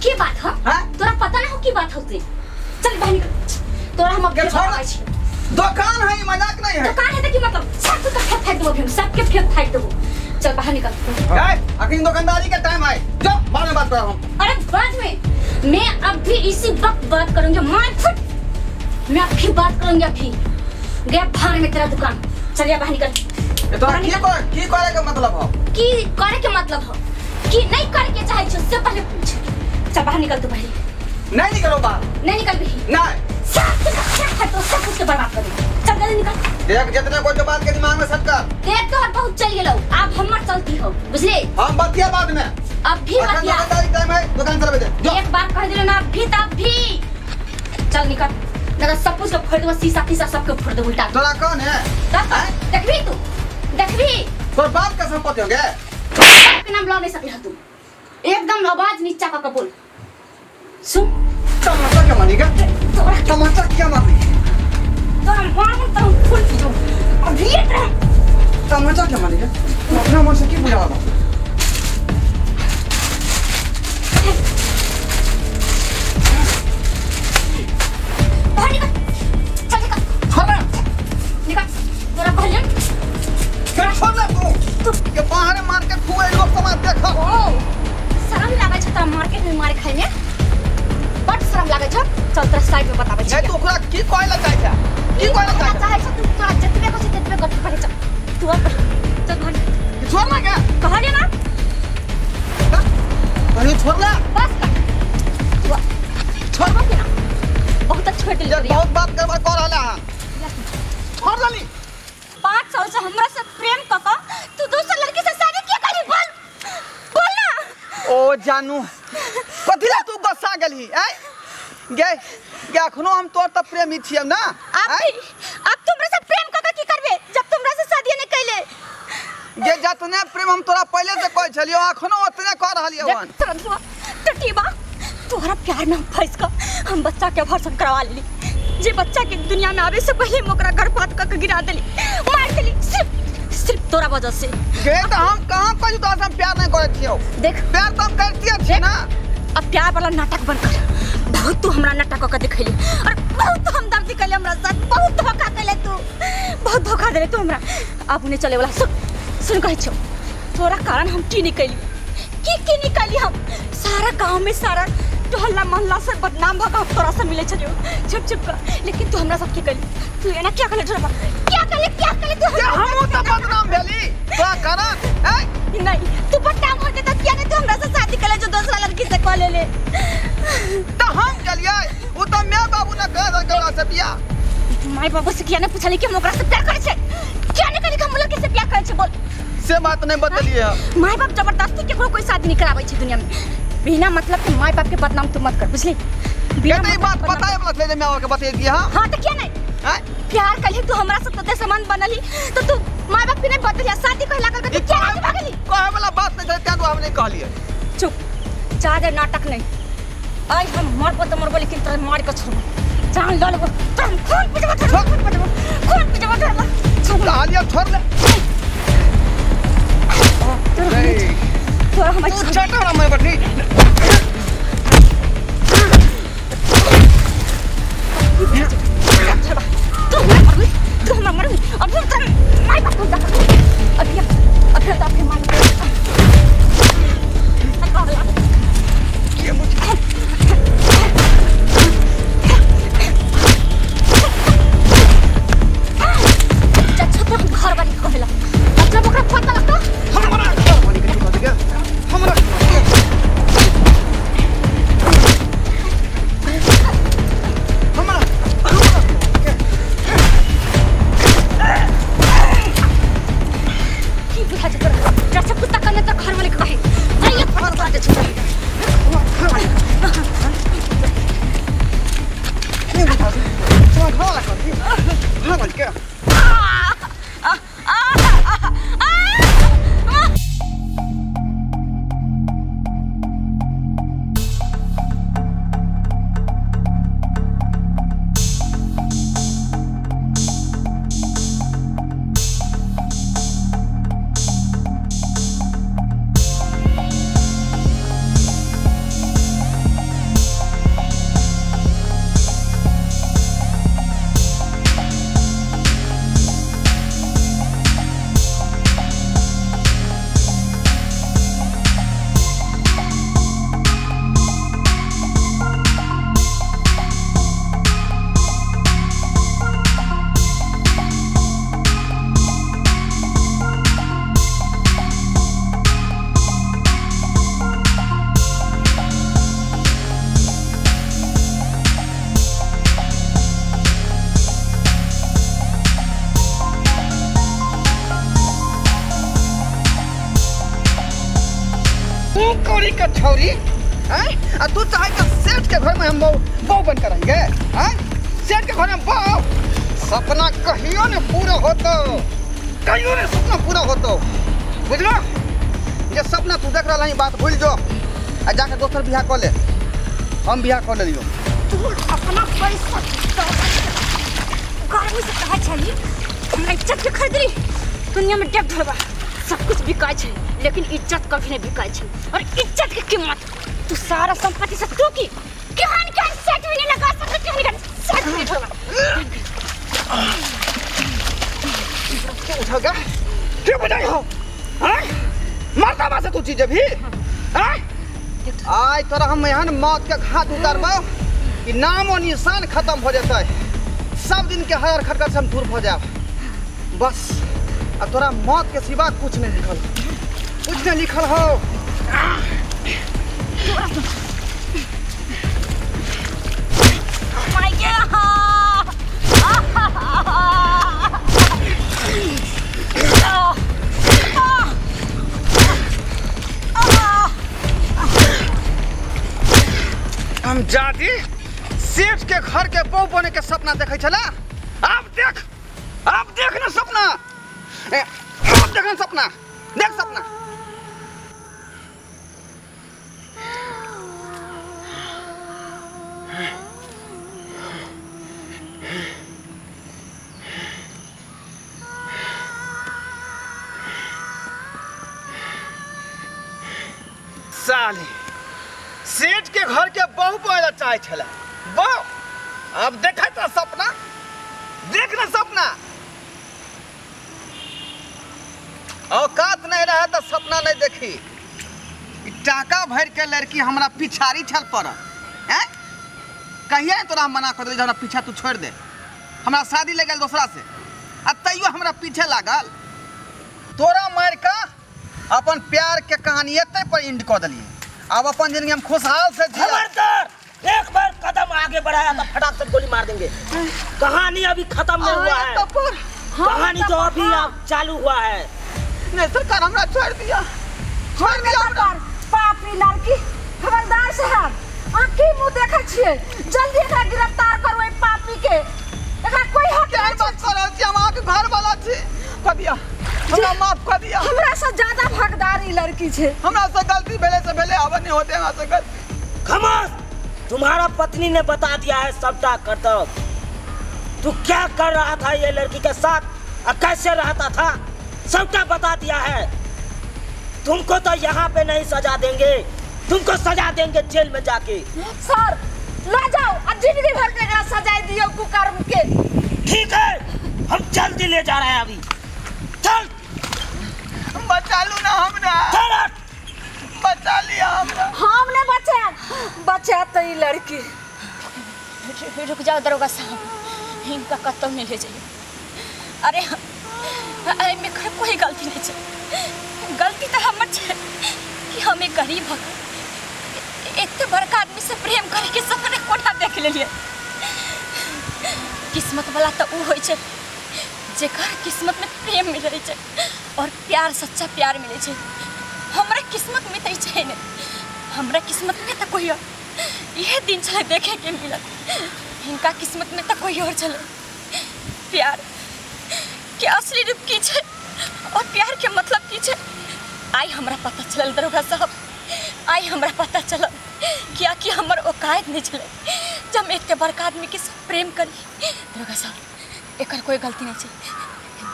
की बात है? हां तोरा पता ना हो की बात होती। चल बाहर निकल, तोरा हम अब छोड़। दुकान है, मजाक नहीं है। दुकान है तो की मतलब? सब के फेंक देबो, हम सबके फेंक फेंक देबो। चल बाहर निकल। ए अखन दुकानदारी का टाइम है, जो बाद में बात कर हम। अरे बाद में मैं अब भी इसी वक्त बात करूंगी, मार फुट मैं अब भी बात करूंगी। अभी गया भाड़ में तेरा दुकान। चल या बाहर निकल। ये तोरा की करे के मतलब हो? की करे के मतलब हो कि नहीं करे के चाहे छो से पहले पूछ। चल बाहर निकल तू पहले। नहीं निकलो बाहर। नहीं निकल भी। नहीं सब कुछ तो सब कुछ के बर्बाद कर दे। चल जल्दी निकल। देख जितने कोई जो बात के दिमाग में सट कर। देख तो बहुत चल गेलो, अब हमर चलती हो बुझले। हम बतिया बाद में, अब भी बतिया। दुकानदारी टाइम है, दुकान चलबे दे। एक बार कह दिलो ना अभी तब भी। चल निकल, ना सब कुछ के फोड़ देबो, शीशा तीसा सबके फोड़ देबो उल्टा। तोरा कौन है? देखबी तू, देखबी तोर बाप का संपत्ति हो गए। बाप के नाम ला नहीं सकली तू। एकदम आवाज नीचा का बोल। सुन तमाचा क्या मानेगा? तोरा तमाचा क्या मारनी? तोरा मारूं तो फूल पीजो अभी ये तरह। तमाचा क्या मानेगा? तू अपना मन से की बुझा बा? बाहर निकल, चल निकल। छोड़ ना, निकल। तोरा कहलियन फिर छोड़ ना तू। के बाहर मार के खुए लोग समाज देखो। शर्म लागै छ तोरा मार्केट में मार खाइ में? बड शर्म लागै छ। चल तोरा साइड में बताबै छी। ए तू ओकरा की कहै ला चाहै छ? की कहै ला चाहै छ तू? तोरा जतबे कहै छ ततबे कर पड़ै छ। तू अब चल बाहर। छोड़ ना क्या? कहलिए ना। अरे छोड़ ना। बस कर। तू छोड़ के ना। बहुत छोड़ दिल। बहुत बात करबा कर रहला हां। छोड़ दली। 5 साल से हमरा से प्रेम क क तू दोसर लड़की से शादी किया करी? बोल बोल ना। ओ जानू कथिला तू गुस्सा गेलही? ए गे गे अखनो हम तोर त प्रेमी छियौ ना। अब तुमरा से प्रेम क क की करबे जब तुमरा से शादी नहीं कैले? गे जतने प्रेम हम तोरा पहले से कहै छलियौ अखनो ओतने कह रहलियौ हन। टटीबा तोहरा प्यार में हम फंस क हम बच्चा के अबॉर्शन करवा लेली। जे बच्चा के दुनिया में आवे से पहले हम ओकरा गर्भपात क के गिरा देली, मार देली, सिर्फ सिर्फ तोरा वजह से। गे त हम कहां कहलियौ तोरा से हम प्यार नहीं करै छियौ? देख प्यार त हम करतिए छी ना। अब प्यार वाला नाटक बंद कर। बहुत तू हमरा नाटक क देखैली और बहुत हमदर्दी कैले हमरा साथ, बहुत धोखा कैले तू, बहुत धोखा देले तू हमरा। अब नहीं चले वाला। सुन सुन कहै छौ तोरा कारण हम की नहीं कैली, की नहीं कैली हम। सारा गांव में सारा टोहल्ला मोहल्ला से बदनाम भ क तोरा से मिले छलियो छुप छुप क, लेकिन तू हमरा साथ की कैली? तू एना क्या कैले? छोड़बा क्या कैले? क्या कैले तू? हम त बदनाम भेली तोरा कारण। ए नहीं तू बदनाम होते त किया नहीं तू हमरा से शादी कैले जो दूसरा लड़की से क लेले? त हम गेलियै उ त my बाबू ने कह देलकै ओकरा से बियाह। My बाबू से किया नहीं पूछली कि हम ओकरा से प्यार करै छै? किया नहीं कहली कि हम लड़की से प्यार करै छै? बोल। से बात नहीं बतलिए। My बाप जबरदस्ती केकरो कोई शादी नहीं कराबै छै दुनिया में। बिना मतलब के my बाप के बदनाम तू मत कर बुझली। बिना ई बात बताए वाला छलै जे my के बता दिया। हां त किया नहीं? हैं प्यार कलही तू हमरा से तते समान बनली तो तू my बाप के नहीं बतलिया शादी कहला कर तू क्या राजी भागली? कहे वाला बात नहीं छलै तें हम नहीं कहलिए। चुप, ज्यादा नाटक नहीं। आई हम मरबो त मरबो लेकिन तोरा मार के छोड़बो, जान ल लेबो, तोरा हम खून पीजबो, तोरा खून पीजबो, खून पीजबो तोरा। छोड़ कहलिए छोड़ ले। तोरा हम तू छटा हमरा मैं बैठी। तू हमरा मरबी, तू हमरा मरबी। अभी तोरा my बाप को अभी अभी तो अपने मार अच्छा तो हम घर वाली कहेला मतलब ओकरा पता लगता हमरा घर वाली के कह दे हमरा हमरा की बुझा छै तोरा? तू कौड़ी के छौरी हैं आ तू चाहे के सेठ के घर में हम बहु बन कर रहेंगे हैं? सेठ के घर में बहु सपना कहियो ने पूरा होतो, कहियो ने सपना पूरा होतो, बुझलो? ये सपना तू देख रहा है बात भूल जो आ जाके दोसर बियाह कर ले, हम बियाह कर लेलियो। तू अपना पैसा गर्मी से कहा चाहिए हमरा इज्जत के खरीदली। दुनिया में डेब धरबा सब कुछ बिकाय छै लेकिन इज्जत कभी नहीं बिकाय छै। और इज्जत के कीमत तू सारा संपत्ति से तू की केहन केहन सेट भी नहीं लगा सकत, केहन केहन सेट भी धरबा। क्यों उठा गया? क्यों बजाई हो हैं? मरता बासे तू चीज भी हैं? आज तोरा हम यहाँ मौत के घाट उतारबो कि नाम और निशान खत्म हो जाता है। सब दिन के हर खटखट से हम दूर हो जाए बस। अब तोरा मौत के सिवा कुछ नहीं लिखल, कुछ नहीं लिखल हो। हम जादी सेठ के घर के बहु बने के सपना देखे छला, अब देख, अब देख ना सपना, अब देख ना सपना, देख सपना। साले सेठ के घर के बहु बने चाहे छला बहु, अब देखा तो सपना, देख ना सपना। औकात नहीं रहा तो सपना नहीं देखी। टाका भर के लड़की हमरा पिछाड़ी छल पड़ हैं? कहिए तोरा मना कर दे हमरा पीछा तू छोड़ दे, हमरा शादी ले गेल दोसरा से आ तैयो हमरा पीछे लागल। तोरा मार के अपन प्यार के कहानी एते पर एंड कर दिलिए। अब अपन जिंदगी हम खुशहाल से जी। खबरदार, एक बार कदम आगे बढ़ाया तो फटाक से गोली मार देंगे। कहानी अभी खत्म नहीं हुआ है, कहानी तो अभी अब चालू हुआ है। नहीं सरकार हमरा छोड़ दिया, छोड़ दिया हमरा। पापी लड़की, खबरदार साहब, आंखी मुंह देखै छियै, जल्दी एकरा गिरफ्तार करू एहि पापी के। एकरा कोई हक नहीं। बात कर रहल छी हम, अहाँके घर वाला छी। कह दिया हमरा, माफ कर दिया। हमरा से ज्यादा भागदार ई लड़की छै। हमरा से गलती भेले से भेले, आब नहीं होते हमरा से गलती। खामोश, तुम्हारा पत्नी ने बता दिया है सबटा करतब। तू क्या कर रहा था ये लड़की के साथ और कैसे रहता था, सबका बता दिया है। तुमको तो यहाँ पे नहीं सजा देंगे, तुमको सजा देंगे जेल में जाके। सर ला जाओ और जिंदगी भर के सजा दियो कुकर्म के। ठीक है, हम जल्दी ले जा रहे हैं अभी। चल बचा लू ना हमरा, बचा लिया हमरा। हम नहीं बचा, बचा तो ये लड़की। रुक जाओ दरोगा साहब, इनका कत्ल नहीं ले जाइए। अरे एहिमे कोई गलती नहीं छै, गलती तो हमर छै कि हम एक गरीब हक एते बड़का आदमी से प्रेम करे के सपना कोना देख लेलिए। किस्मत वाला तो उ होइ छै जेकर किस्मत में प्रेम मिलै छै और प्यार, सच्चा प्यार मिलै छै। हमरा किस्मत में तऽ छै नहि, हमरा किस्मत में तऽ कोई और इहे दिन छलै देखे के मिलत, हिनका किस्मत में तऽ कोई और छलै। प्यार के असली रूप की छै और प्यार के मतलब की छै, आइ हमरा पता चलल दरोगा साहब, आइ हमरा पता चलल कियाकि कि हमर औकात नहीं छलै जब हम एते बड़का आदमी के साथ प्रेम करी। दरोगा साहब एकर कोई गलती नहीं छै,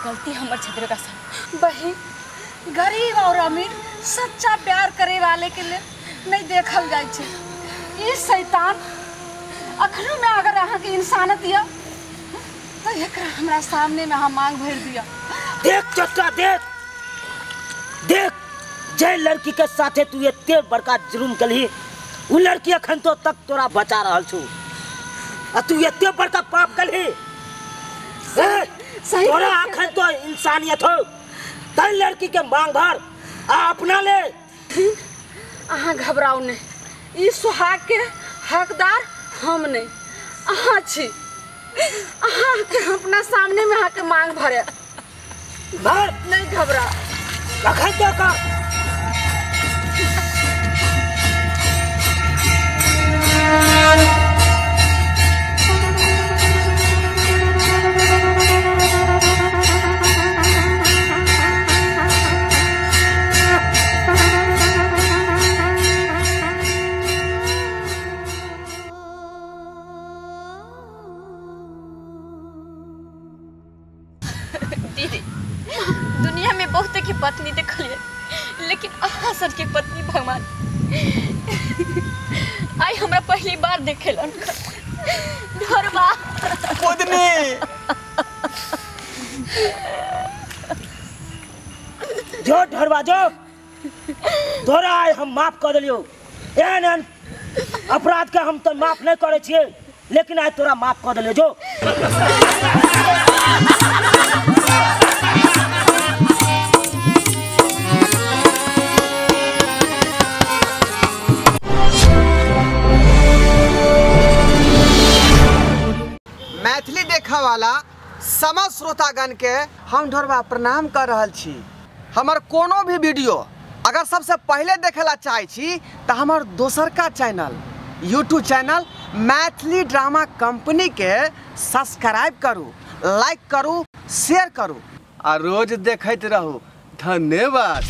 गलती हमर छै दरोगा साहब। बहिन, गरीब और अमीर सच्चा प्यार करे वाले के लिए नहीं देखल जाय छै। ई शैतान अखनो में अगर अहाँ के इंसानियत यऽ तो एकरा हमरा सामने में अहाँ मांग भर दिया। देख चचा, देख देख, जे लड़की के साथे तू एते बड़का जुर्म कलही, उ लड़की अखन तो तक तोरा बचा रहल छु आ तू एते बड़का पाप कलही। सही तोरा अखन तो इंसानियत हो, तै लड़की के मांग भर आ अपना ले। अहाँ घबराउ नहीं, ई सुहाग के हकदार हम नहीं, अहाँ छी। अहाँ के अपना सामने में अहाँ के मांग भरे भर नहीं, घबरा अखन तो का। भगवान आई हमरा पहली बार देखेलन ढोरबा बुधनी जो ढोरबा जो तोरा आइ हम माफ कर दिलियो। एहन एहन अपराध के हम तो माफ नहीं करे छियै, लेकिन आइ तोरा माफ कर दिलियो। जो मैथिली देखा वाला समस्त श्रोतागण के हम ढोरबा प्रणाम कर रहल छी। हमर कोनो भी वीडियो अगर सबसे पहले देखेला चाहे छी तो हमर दोसर का channel YouTube channel Maithili drama company के सब्सक्राइब करू, लाइक करू, शेयर करू आ रोज देखैत रहू। धन्यवाद।